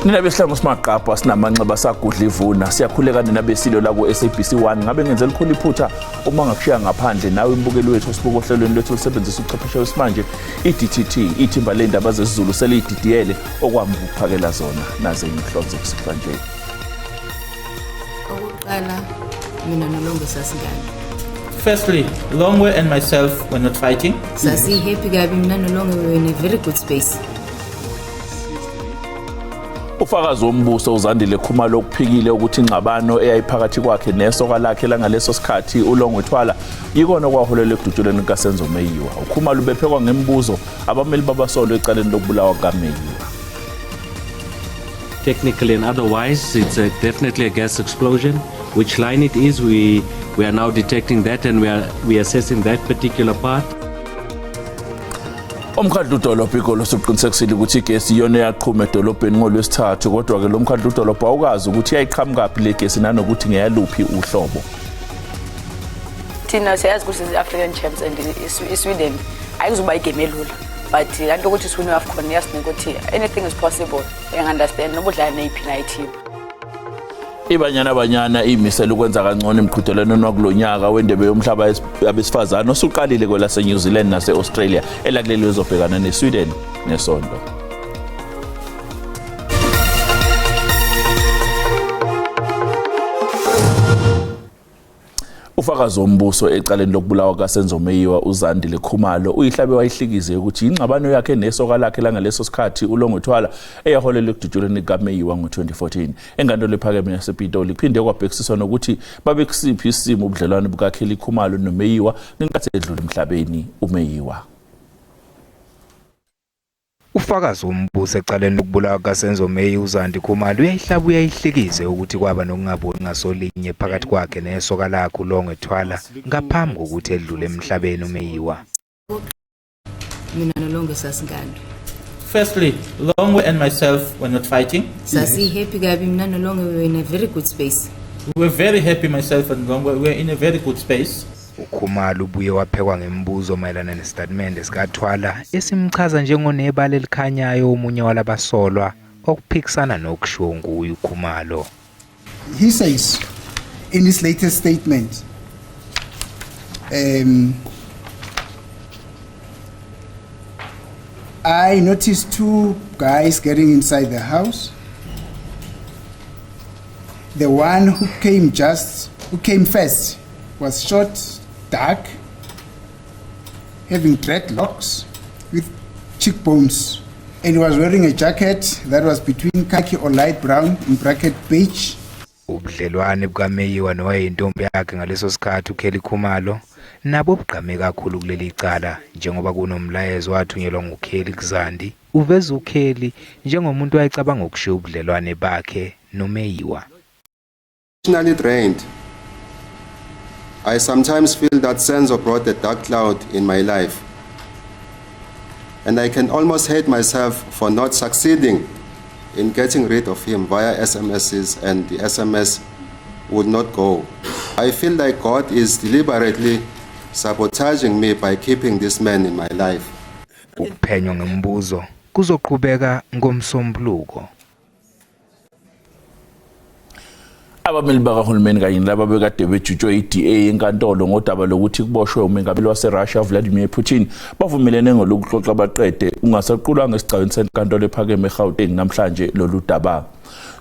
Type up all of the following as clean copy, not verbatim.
Nina besihlangu simagqabha sinamanxeba sagudla ivuna siyakhuleka nina besilo la ku-SABC 1 ngabe ngenze elikhulu iphutha uma ngakushiya ngaphandle nawe imbukeli wethu osibuka ohlelweni lwethu olusebenzisa ubuchwepheshe wesimanje i-DTT ithimba ley'ndaba zesiZulu seliyididiyele okwami ukuphakela zona naze ngihlonze kusihlwa nje. Okokuqala mina noLongwe sasingane. Firstly, Longwe and myself were not fighting. Sasi-happy kabi mina noLongwe, we were in a very good space. Ufakazi wombuso uZandile Khumalo ukuphikile ukuthi ingxabano eyayiphakathi kwakhe nesoka lakhe langaleso sikhathi uLongwe Thwala yikona okwaholela ekudutshulweni kukaSenzo Meyiwa. UKhumalo ubephekwa ngemibuzo abameli babasolwa ecaleni lokubulawa kukaMeyiwa. Technically and otherwise, it's definitely a gas explosion. Which line it is, we are now detecting that and we are assessing that particular part. Umkhandlu dolobha iGoli usuqinisekisile ukuthi igesi iyona eyaqhuma edolobheni ngoLwesithathu, kodwa-ke lo mkhandlu dolobha awukazi ukuthi yayiqhamukaphi le gesi nanokuthi ngeyaluphi uhlobo. Thina siyazi ukuthi sizi-African champs and iSweden ayizuba igame elula, but laa nto ukuthi siwine AFCON iyasinika ukuthi anything is possible. Uyangi-understand, noba udlala neyiphi na i-team. IBanyana Banyana iyimisele ukwenza kangcono emqhudelwaneni wakulo nyaka wendebe yomhlaba yabesifazane osuqalile kwelase-New Zealand nase-Australia. Elakuleli lizobhekana neSweden ngesonto. Ufakazi wombuso ecaleni lokubulawa kaSenzo Meyiwa uZandile Khumalo uyihlabe wayihlikize ukuthi ingxabano yakhe nesoka lakhe langaleso sikhathi uLongwe Thwala eyaholela ekudutshulweni kukaMeyiwa ngo-2014 enkantolo ephakeme yasePitoli. Kuphinde kwabhekisiswa nokuthi babekusiphi isimo ubudlelwane bukaKelly Khumalo noMeyiwa ngenkathi edlula emhlabeni uMeyiwa. Ufakazi wombuso ecaleni lokubulawa kukaSenzo Meyi uZandi Khumalo uyayihlaba uyayihlikize ukuthi kwaba nokungaboni ngasolinye phakathi kwakhe nesoka lakhe uLongwe Thwala ngaphambi kokuthi edlule emhlabeni uMeyiwa. Mina noLongwe sasingane. Firstly, Longwe and myself were not fighting. Sasi-happy kabi mina noLongwe, we were in a very good space. We were very happy, myself and Longwe. We were in a very good space. UKhumalo ubuye waphekwa ngemibuzo mayelana nesitatimende sikaThwala esimchaza njengonebala elikhanyayo omunye walabasolwa okuphikisana nokushiwo nguye uKhumalo. He says in his latest statement, I noticed two guys getting inside the house. The one who came first was short, dark, having dreadlocks with cheekbones, and he was wearing a jacket that was between khaki or light brown, in bracket beige. Ubudlelwane bukaMeyiwa nowayeyintombi yakhe ngaleso sikhathi uKelly Khumalo nabo bugqame kakhulu kuleli cala, njengoba kunomlayezo wathunyelwa nguKelly kuZandi uveza uKelly njengomuntu owayecabanga ukushiya ubudlelwane bakhe noMeyiwa. Emotionally drained. I sometimes feel that Senzo brought a dark cloud in my life. And I can almost hate myself for not succeeding in getting rid of him via SMSs, and the SMS would not go. I feel like God is deliberately sabotaging me by keeping this man in my life. Ukuphenywa ngemibuzo kuzoqhubeka ngomsombuluko. Abameli bakahulumeni kanye nalaba bekade bejutshwe i-DA enkantolo ngodaba lokuthi kuboshwe umengameli waseRussia Vladimir Putin bavumelene ngolokuxoxa baqede ungasaqulwanga esigcawini senkantolo ephakeme eGauteng namhlanje lolu daba.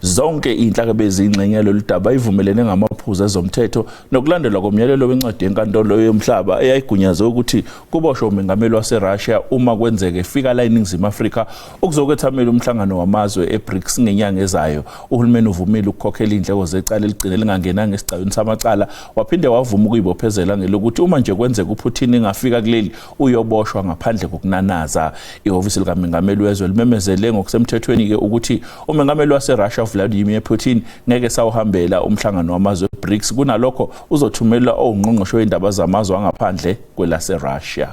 Zonke iy'nhlaka beziyingxenye yalolu daba ivumelene ngamaphuzu ezomthetho nokulandelwa komyalelo wencwadi yenkantolo yomhlaba eyayigunyaze ukuthi kuboshwe umengameli waseRussia uma kwenzeka efika la eNingizimu Afrika ukuzokwethamela umhlangano wamazwe eBRICS ngenyanga ezayo. Uhulumeni uvumile ukukhokhela iy'ndleko zecala eligcine lingangenanga esigcawini samacala, waphinde wavuma ukuyibophezela ngelokuthi uma nje kwenzeka uPutin engafika kuleli uyoboshwa ngaphandle kokunanaza. Ihhovisi likamengameli wezwe limemezele ngokusemthethweni-ke ukuthi umengameli waseRussia Vladimir Putin ngeke sawuhambela umhlangano wamazwe eBRICS, kunalokho uzothumela ongqongqoshe wezindaba zamazwe angaphandle kwelaseRussia.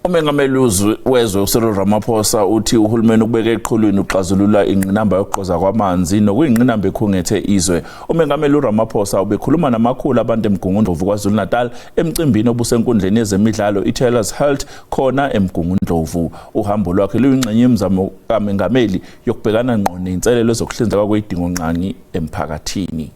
Umengameli wezwe uCyril Ramaphosa uthi uhulumeni ukubeke eqhulwini uxazulula ingqinamba yokugqoza kwamanzi nokuyingqinamba ekhungethe izwe. Umengameli uRamaphosa ubekhuluma namakhulu abantu eMgungundlovu KwaZulu-Natal emcimbini obusenkundleni yezemidlalo iTaylor's Health khona eMgungundlovu. Uhambo lwakhe luyingxenye yemizamo kamengameli yokubhekana ngqo nezinselelo zokuhlinzekwa kwezidingongqangi emphakathini.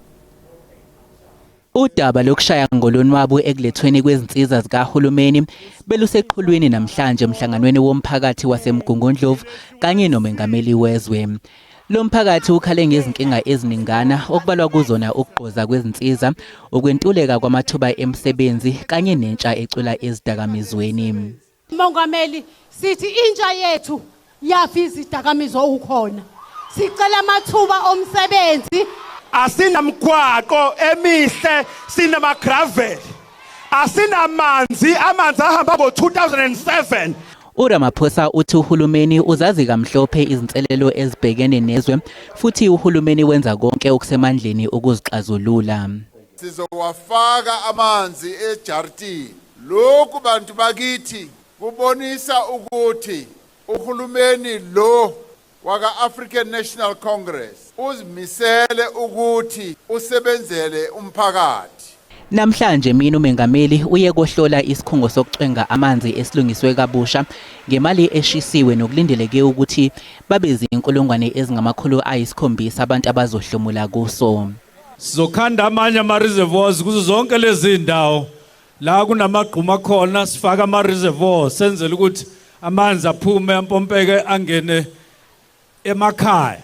Udaba lokushaya ngolonwabu ekulethweni kwezinsiza zikahulumeni beluseqhulwini namhlanje emhlanganweni womphakathi waseMgungundlovu kanye nomengameli wezwe. Lo mphakathi ukhale ngezinkinga eziningana okubalwa kuzona ukugqoza kwezinsiza, ukwentuleka kwamathuba emisebenzi kanye nentsha ecwila ezidakamizweni. Mongameli, sithi intsha yethu yafa izidakamizwa ukhona. Sicela amathuba omsebenzi. Asinamgwaqo emihle, sinama-gravel. Asinamanzi, amanzi ahamba ngo-2007. URamaphosa uthi uhulumeni uzazi kamhlophe izinselelo ezibhekene nezwe futhi uhulumeni wenza konke okusemandleni ukuzixazulula. Sizowafaka amanzi ejartini. Lokhu bantu bakithi kubonisa ukuthi uhulumeni lo waka-African National Congress uzimisele ukuthi usebenzele umphakathi. Namhlanje mina umengameli uye kohlola isikhungo sokucwenga amanzi esilungiswe kabusha ngemali eshisiwe nokulindeleke ukuthi babe zinkulungwane ezingama-700 abantu abazohlomula kuso. Sizokhanda amanye ama-reservoirs kuzo zonke lezi ndawo la kunamagquma khona, sifaka ama-reservoir senzele ukuthi amanzi aphume ampompeke angene emakhaya.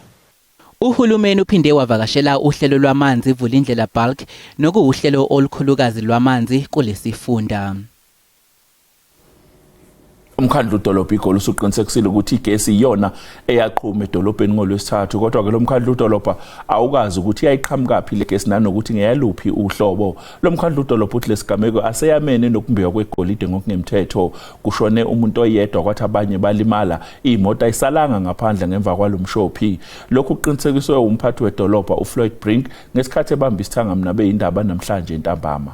Uhulumeni uphinde wavakashela uhlelo lwamanzi Vulindlela Bulk nokuwuhlelo olukhulukazi lwamanzi kulesifunda. Umkhandlu udolobha iGoli usuqinisekisile ukuthi igesi iyona eyaqhuma edolobheni ngoLwesithathu, kodwa ke lo mkhandlu udolobha awukazi ukuthi yayiqhamukaphi le gesi nanokuthi ngeyaluphi uhlobo. Lo mkhandlu udolobha uthi lesigameko aseyamene nokumbiwa kwegolide ngokungemthetho. Kushone umuntu oyedwa kwathi abanye balimala, imoto ayisalanga ngaphandle ngemva kwalomshophi. Lokhu kuqinisekiswe umphathi wedolobha uFloyd Brink ngesikhathi ebamba isithangami nabeyindaba namhlanje ntambama.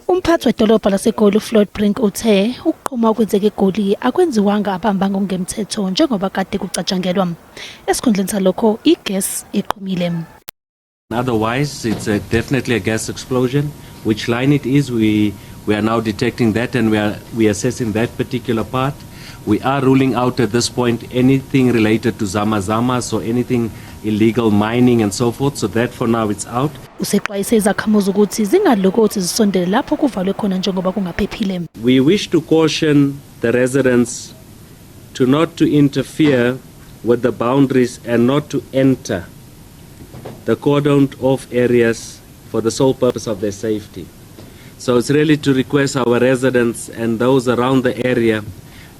Umphathi wedolobha laseGoli uFloyd Brink uthe ukuqhuma okwenzeka eGoli akwenziwanga abamba ngokungemthetho njengoba kade kucatshangelwa. Esikhundleni salokho igas iqhumile. Otherwise, it's definitely a gas explosion. Which line it is, we are now detecting that and we are assessing that particular part. We are ruling out at this point anything related to zamazamas or anything illegal mining and so forth. So that for now it's out. Usexwayise izakhamuzi ukuthi zingalokothi zisondele lapho kuvalwe khona njengoba kungaphephile. We wish to caution the residents to not to interfere with the boundaries and not to enter the cordoned off areas for the sole purpose of their safety. So it's really to request our residents and those around the area,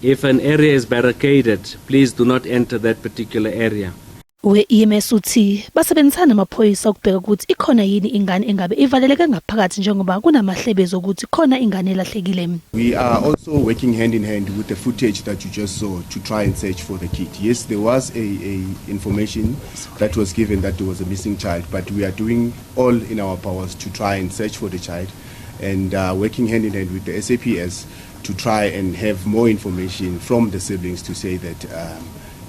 if an area is barricaded, please do not enter that particular area. We-EMS uthi basebenzisana namaphoyisa ukubheka ukuthi ikhona yini ingane engabe ivaleleke ngaphakathi njengoba kunamahlebezi okuthi khona ingane elahlekile. We are also working hand in hand with the footage that you just saw to try and search for the kid. Yes, there was a information that was given that there was a missing child, but we are doing all in our powers to try and search for the child and working hand in hand with the SAPS to try and have more information from the siblings to say that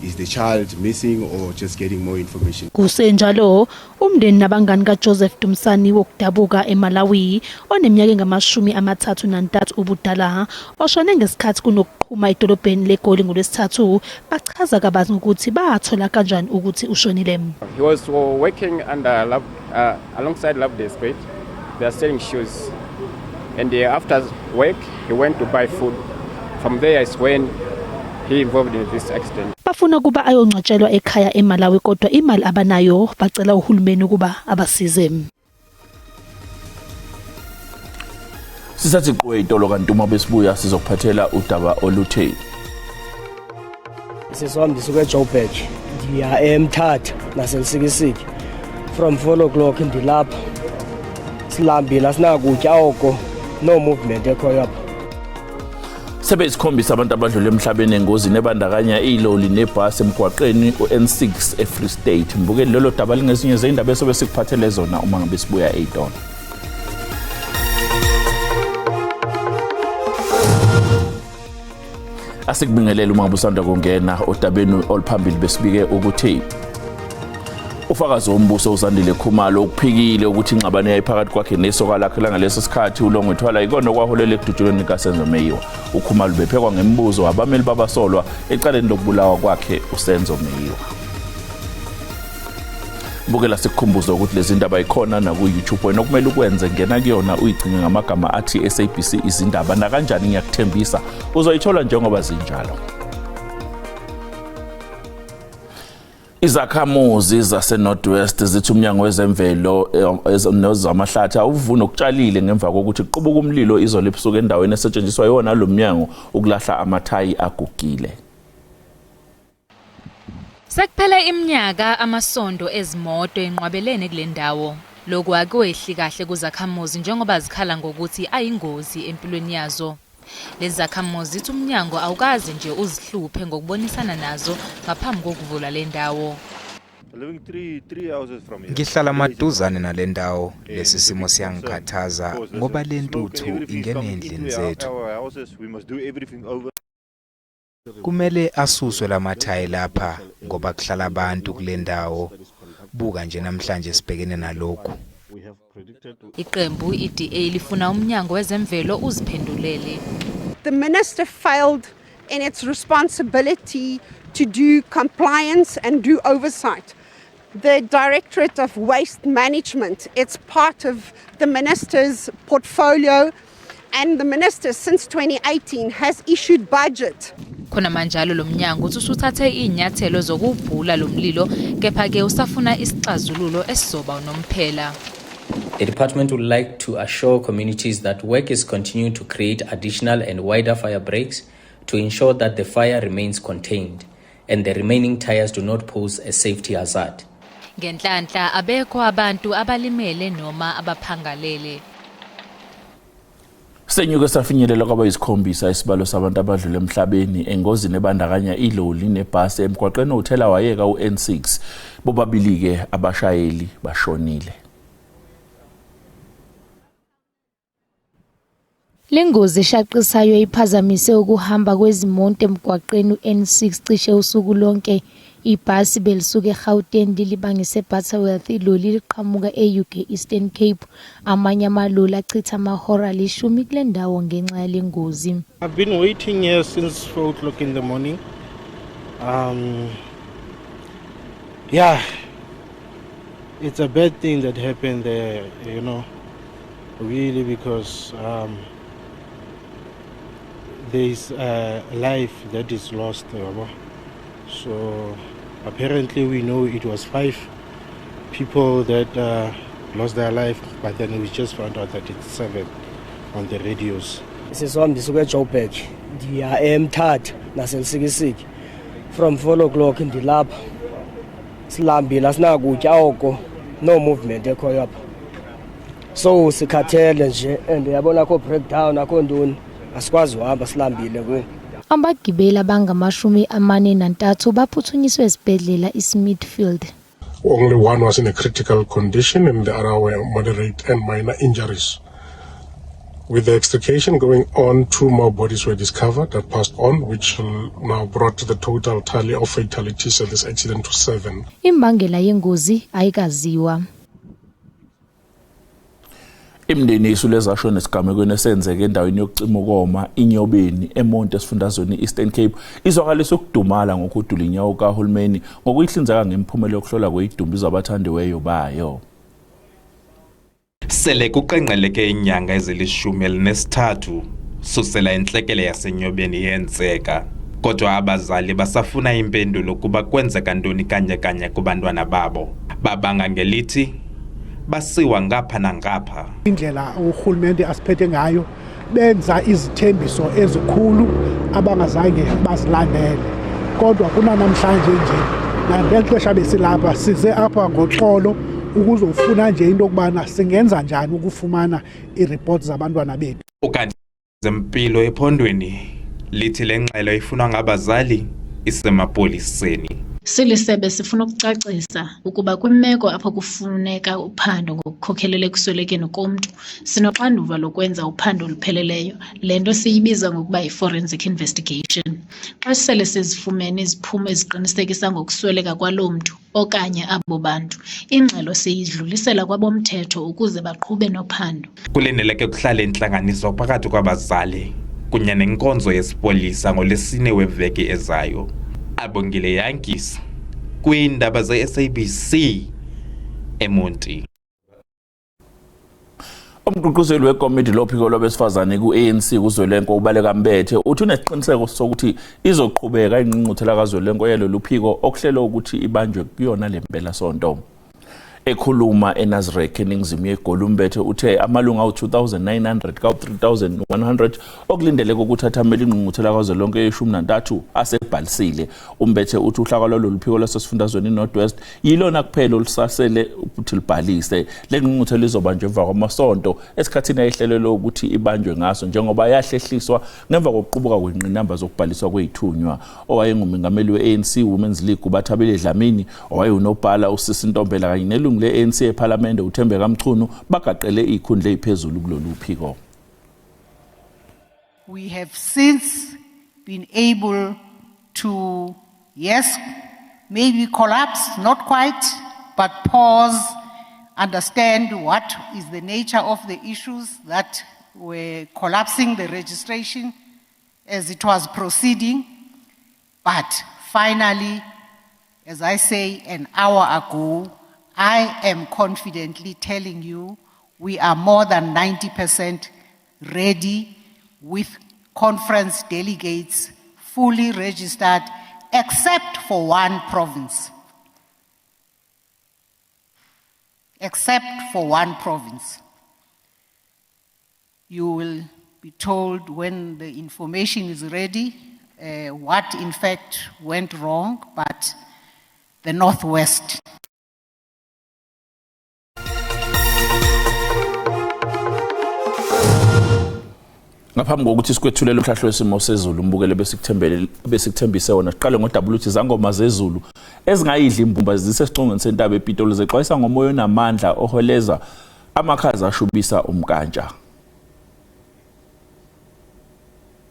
is the child missing or just getting more information. Kusenjalo umndeni nabangani kaJoseph Dumsani wokudabuka eMalawi oneminyaka engama-33 ubudala oshone ngesikhathi kunokuqhuma edolobheni leGoli ngoLwesithathu bachaza kabanzi ukuthi bathola kanjani ukuthi ushonile. He was working under alongside Loveday Street. They are selling shoes, and after work he went to buy food. From there is when he involved in this accident. Bafuna kuba ayongcwatshelwa ekhaya eMalawi kodwa imali abanayo bacela uhulumeni ukuba abasize. Sisathi qwe itolo kanti uma besibuya sizokuphathela udaba oluthe. Siswami ndisuka eJoburg ndiya eMthatha naseLusikisiki from 4 o'clock ndilapha silambile asinakutya oko no movement ekhoyo apha. Sebeyisikhombisa abantu abadlule emhlabeni engozini ebandakanya iloli nebhasi emgwaqeni u-N6 eFree State. Mbukeli lolo daba lingezinye zeyindaba esobe sikuphathele zona uma ngabe sibuya eyitolo. Asikubingelele uma ngabe usanda kungena odabeni oluphambili. Besibike ukuthi ufakazi wombuso uZandile Khumalo ukuphikile ukuthi ingxabano yayiphakathi kwakhe nesoka lakhe langaleso sikhathi uLongwe Twala ikona okwaholela ekudutshulweni kaSenzo Meyiwa. UKhumalo bephekwa ngemibuzo abameli babasolwa ecaleni lokubulawa kwakhe uSenzo Meyiwa. Bukela, sikukhumbuze ukuthi lezi ndaba ikhona naku-YouTube. Wena okumele ukwenze, ngena kuyona, uyigcine ngamagama athi SABC Izindaba. Nakanjani ngiyakuthembisa uzoyithola njengoba zinjalo. Izakhamuzi zase-Northwest zithi umnyango wezemvelo nezamahlathi awuvuni okutshalile ngemva kokuthi kuqubuka umlilo izolo ebusuku endaweni esetshenziswa yiwona lo mnyango ukulahla amathayi agugile. Sekuphele iminyaka amasondo ezimoto enqwabelene kule ndawo. Lokhu akwehli kahle kuzakhamuzi njengoba zikhala ngokuthi ayingozi empilweni yazo. Lezi zakhamuzi zithi umnyango awukaze nje uzihluphe ngokubonisana nazo ngaphambi kokuvula le ndawo. Ngihlala maduzane nale ndawo. Lesi simo siyangikhathaza ngoba le ntuthu ingena endlini zethu. Kumele asuswe lamathayi lapha ngoba kuhlala abantu kule ndawo. Buka nje namhlanje sibhekene nalokhu. Iqembu iDA lifuna umnyango wezemvelo uziphendulele. The minister failed in its responsibility to do compliance and do oversight. The Directorate of Waste Management, it's part of the minister's portfolio, and the minister since 2018 has issued budget. Khona manjalo lo mnyango uthi usuthathe izinyathelo zokubhula lo mlilo, kepha ke usafuna isixazululo esizoba unomphela. The department would like to assure communities that work is continuing to create additional and wider fire breaks to ensure that the fire remains contained and the remaining tires do not pose a safety hazard. Ngenhlanhla abekho abantu abalimele noma abaphangalele. Senyuke safinyelela kwabayisikhombisa isibalo sabantu abadlule emhlabeni engozini ebandakanya iloli nebhasi emgwaqeni owuthela wayeka u-N6. Bobabili-ke abashayeli bashonile. Le ngozi eshaqisayo iphazamise ukuhamba kwezimoto emgwaqeni u-N6 cishe usuku lonke. Ibhasi belisuka eGauteng lilibangise eButterworth, iloli liqhamuka e-Ugie, Eastern Cape. Amanye amaloli achitha amahora alishumi kule ndawo ngenxa yale ngozi. I've been waiting here since 4 o'clock in the morning. Yeah, it's a bad thing that happened there, really, because there's a life that is lost. So apparently we know it was five people that lost their life, but then we just found out that it's seven on the radios. Sisi ndisuka eJoburg, ndiya eMthatha naseLusikisiki. From 4 o'clock ndilapha, silambile, asinakutya oko, no movement ekhoyo apha, so sikhathele nje and uyabona akho breakdown, akho ntoni, asikwazi uhamba, silambile ngoku. Abagibeli abangama-43 baphuthunyiswe esibhedlela iSmithfield. Only one was in a critical condition and the other were moderate and minor injuries. With the extrication going on, two more bodies were discovered that passed on, which now brought the total tally of fatalities at this accident to seven. Imbangela yengozi ayikaziwa. Imindeni yezisulu ezashona esigamekweni esenzeke endaweni yokucima ukoma iNyobeni eMonti esifundazweni i-Eastern Cape izwakalisa ukudumala ngokuhudula inyawo kahulumeni ngokuyihlinzeka ngemiphumela yokuhlola kwezidumbu zabathandiweyo bayo. Sele kuqengqeleke iinyanga ezili-13 susela intlekele yaseNyobeni yenzeka, kodwa abazali basafuna impendulo kuba kwenzeka ntoni kanye kanye kubantwana babo. Babanga ngelithi basiwa ngapha nangapha. Indlela urhulumente asiphethe ngayo, benza izithembiso ezikhulu abangazange bazilandele, kodwa kunanamhlanje nje nangeli xesha besilapha, size apha ngoxolo ukuzofuna nje into yokubana singenza njani ukufumana iiripoti zabantwana bethu. Ukanti zempilo ephondweni lithi le ngxelo ifunwa ngabazali isemapoliseni. Silisebe sifuna ukucacisa ukuba kwimeko apho kufuneka uphando ngokukhokelela ekuswelekeni komntu, sinoxanduva lokwenza uphando olupheleleyo, le nto siyibiza ngokuba yi-forensic investigation. Xa sele sizifumene iziphumo eziqinisekisa ngokusweleka kwaloo mntu okanye abo bantu, ingxelo siyidlulisela kwabomthetho ukuze baqhube nophando. Kulindeleke kuhlale intlanganiso phakathi kwabazali kunye nenkonzo yesipolisa ngoLwesine weveki ezayo. Abongile Yankees kwiindaba ze-SABC eMonti. Umgqugquzeli wekomidi lophiko lwabesifazane ku-ANC kuzwelonke uBaleka Mbethe uthi unesiqiniseko sokuthi izoqhubeka ingqungquthela kazwelonke yalolu phiko okuhlelwe ukuthi ibanjwe kuyona le mpelasonto. Ekhuluma eNasrec eningizimu yeGoli, uMbethe uthe amalungu awu-2900 kawu-3100 okulindeleke ukuthi athamele ingqungquthela kazwelonke yeshumi nantathu asebhalisile. UMbethe uthi uhlaka lwalolu phiko lwasesifundazweni iNorth West yilona kuphela olusasele ukuthi libhalise. Le ngqungquthela izobanjwa emva kwamasonto esikhathini ayihlelelwe ukuthi ibanjwe ngaso, njengoba yahlehliswa ngemva kokuqubuka kwengqinamba zokubhaliswa kwey'thunywa. Owayengumengameli we-ANC Women's League uBathabile Dlamini, owayewunobhala uSisi Ntombela kanye nelungu le-ANC ephalamende uThembeka Mchunu bagaqele iy'khundla ey'phezulu kulolu phiko. We have since been able to, yes, maybe collapse, not quite, but pause, understand what is the nature of the issues that were collapsing the registration as it was proceeding. But finally, as I say an hour ago, I am confidently telling you we are more than 90% ready with conference delegates fully registered, except for one province. Except for one province. You will be told when the information is ready what in fact went wrong, but the Northwest. Ngaphambi kokuthi sikwethulele umhlahlo wesimo sezulu, umbukele besikuthembele besikuthembise wona, siqale ngodaba ukuthi izangoma zezulu ezingayidli imbumba zisesicongweni sentaba ePitoli zexwayisa ngomoya onamandla oholeza amakhaza ashubisa umkantsha.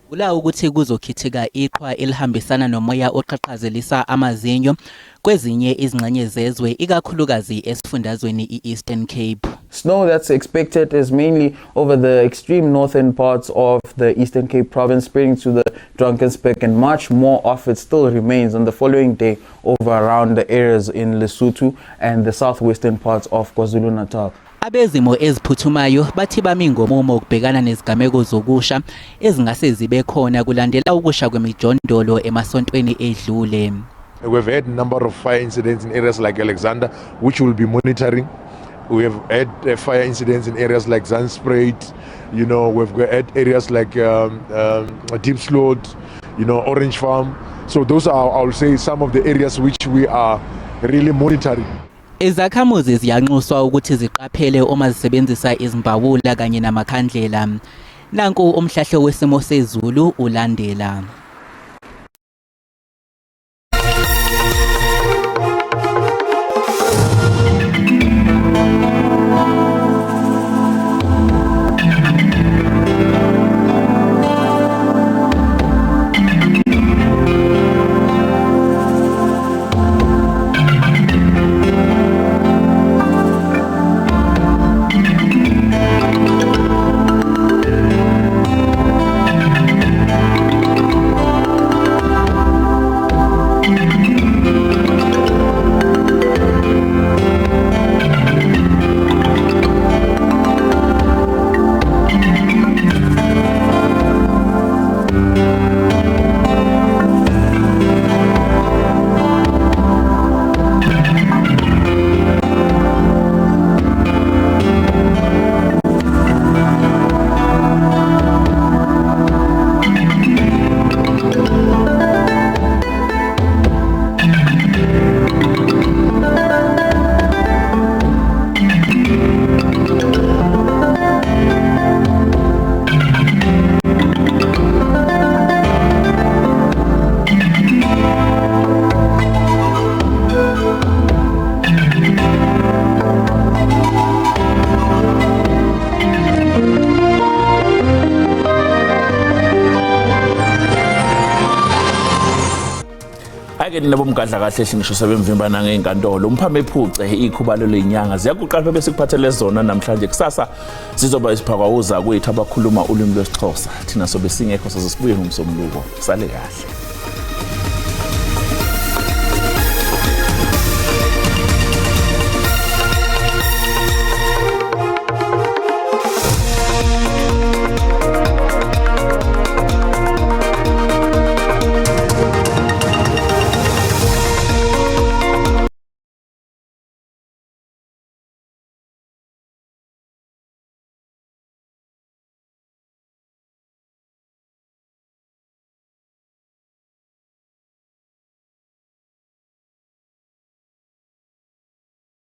Kula ukuthi kuzokhithika iqhwa elihambisana nomoya oqhaqhazelisa amazinyo kwezinye izingxenye zezwe, ikakhulukazi esifundazweni i-Eastern Cape. Snow that's expected is mainly over the extreme northern parts of the Eastern Cape province, spreading to the Drakensberg, and much more of it still remains on the following day over around the areas in Lesotho and the southwestern parts of KwaZulu-Natal. Abezimo eziphuthumayo bathi bami ngomumo ukubhekana nezigameko zokusha ezingase zibe khona kulandela ukusha kwemijondolo emasontweni edlule. We've had a number of fire incidents in areas like Alexandra, which we'll be monitoring. We have had fire incidents in areas like Zandspruit, we've had areas like Diepsloot, Orange Farm. So those are, I will say, some of the areas which we are really monitoring. Izakhamuzi ziyanxuswa ukuthi ziqaphele uma zisebenzisa izimbawula kanye namakhandlela. Nanku umhlahlo wesimo sezulu ulandela. Hhayi-ke nina bomgadla kahle hle ngisho sebemvimba nangey'nkantolo umphame ephuce ikhubalo ley'nyanga ziyakuqala bese sikuphathele zona namhlanje kusasa sizoba isiphakawuza kwethu abakhuluma ulimi lwesiXhosa thina sobe singekho soze sibuye ngomsombuluko sale kahle.